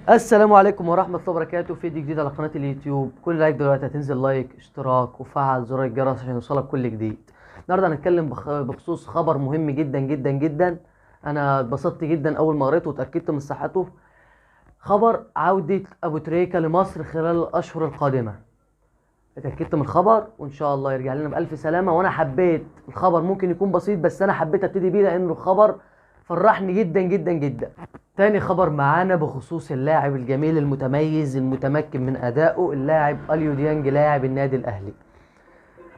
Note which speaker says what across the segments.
Speaker 1: السلام عليكم ورحمة الله وبركاته. فيديو جديد على قناة اليوتيوب. كل like دلوقتي هتنزل like، اشتراك، وفعل زر الجرس عشان يوصلك كل جديد. النهارده هنتكلم بخصوص خبر مهم جدا جدا جدا. انا اتبسطت جدا اول ما قريته واتأكدت من صحته. خبر عودة ابو تريكة لمصر خلال الاشهر القادمة. اتأكدت من الخبر وان شاء الله يرجع لنا بألف سلامة. وانا حبيت الخبر، ممكن يكون بسيط بس انا حبيت ابتدي بيه لانه الخبر فرحني جدا جدا جدا. تاني خبر معانا بخصوص اللاعب الجميل المتميز المتمكن من ادائه، اللاعب اليو ديانج لاعب النادي الاهلي.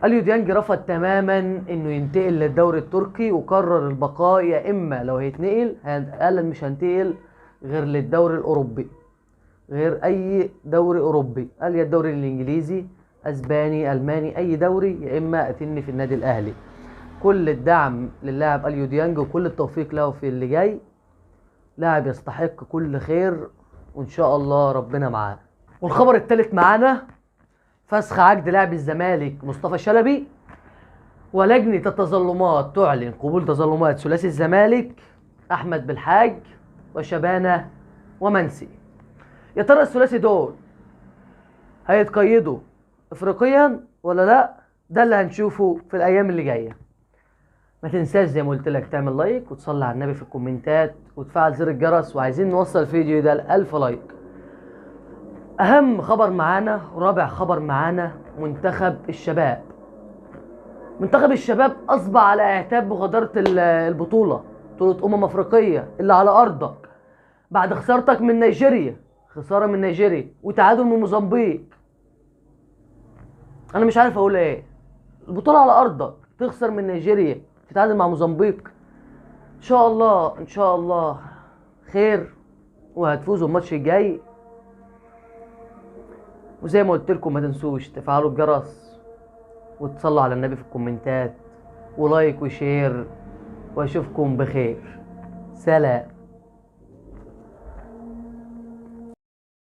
Speaker 1: اليو ديانج رفض تماما انه ينتقل للدوري التركي وقرر البقاء، يا اما لو هيتنقل قال مش هنتقل غير للدوري الاوروبي، غير اي دوري اوروبي، قال يا الدوري الانجليزي، اسباني، الماني، اي دوري، يا اما اتني في النادي الاهلي. كل الدعم للاعب اليو ديانج وكل التوفيق له في اللي جاي. لاعب يستحق كل خير وان شاء الله ربنا معاه. والخبر الثالث معانا فسخ عقد لاعب الزمالك مصطفى شلبي، ولجنة التظلمات تعلن قبول تظلمات ثلاثي الزمالك احمد بالحاج وشبانة ومنسي. يا ترى الثلاثي دول هيتقيدوا افريقيا ولا لا؟ ده اللي هنشوفه في الايام اللي جاية. ما تنساش زي ما قلت لك تعمل like وتصلي على النبي في الكومنتات وتفعل زر الجرس، وعايزين نوصل الفيديو ده ل1000 like. اهم خبر معانا ورابع خبر معانا منتخب الشباب. منتخب الشباب اصبح على اعتاب مغادرة البطولة، بطوله افريقية اللي على ارضك، بعد خسارتك من نيجيريا، خسارة من نيجيريا وتعادل من موزمبيق. انا مش عارف اقول ايه. البطولة على ارضك تخسر من نيجيريا، تتعادل مع موزمبيق. ان شاء الله ان شاء الله خير وهتفوزوا الماتش الجاي. وزي ما قلت لكم ما تنسوش تفعلوا الجرس وتصلوا على النبي في الكومنتات و like و share، واشوفكم بخير. سلام.